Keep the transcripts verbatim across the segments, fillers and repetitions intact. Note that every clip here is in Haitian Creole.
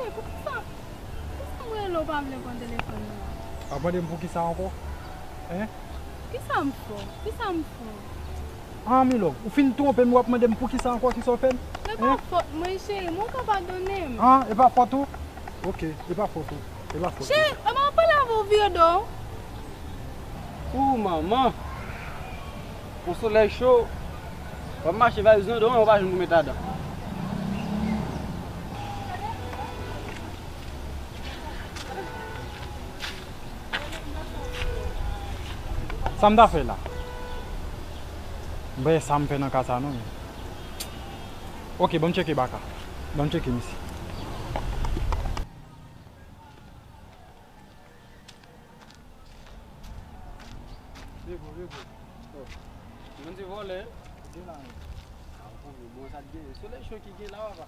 Poukisa, poukisa mwen rele w pa vle pran telefòn nan? W ap mande m poukisa ankò? Hein? Kisa m fè w? Kisa m fè w? Ah, Milove, ou fin twonpe m, w ap mande m poukisa ankò, kisa w fè m? E pa fòt mwen, cheri, mwen ka padone m. Ah, e pa fòt ou? Ok, e pa fòt ou. E pa fòt ou. Cheri, e pa pale avè w vire do. Ooh manman. Yon solèy cho. W ap mache valiz nan do w, ou pa jwenn pou met ladan. Sa m ta fè la? M pa wè sa m fè nan ka sa non men. Ok, ban m tcheke baka. Ban m tcheke misye. Leve w, leve w. Moun di vòlè. Gen la menm. Ah, ou konprann, bon, sa t gen. Solèy cho ki gen la, papa.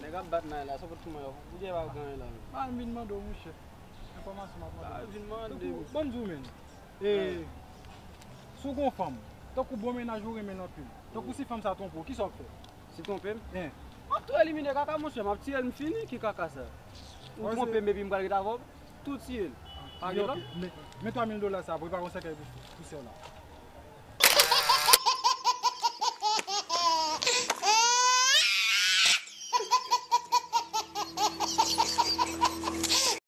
Nèg ap bat nan la, sa pot kouman yo. Ou gen pa gen la menm. Pa vin mande w, monchè. Enfòmasyon m ap mande w. Pa vin mande m. Tankou, ban m di w, men. E, si w gen yon fanm, tankou bon mennaj ou renmen l anpil. Tankou si fanm sa twonpe w, kisa w ap fè? Si twonpe m? Hen. M ap tou elimine kaka, monchè, m ap tiye l, m fini, ki kaka sa? Ou twonpe m epi m pral ret avè w? Tou tiye l. Pa gen lòt? Men, men twa mil dola sa, prepare yon sèkèy pou, pou sè w la.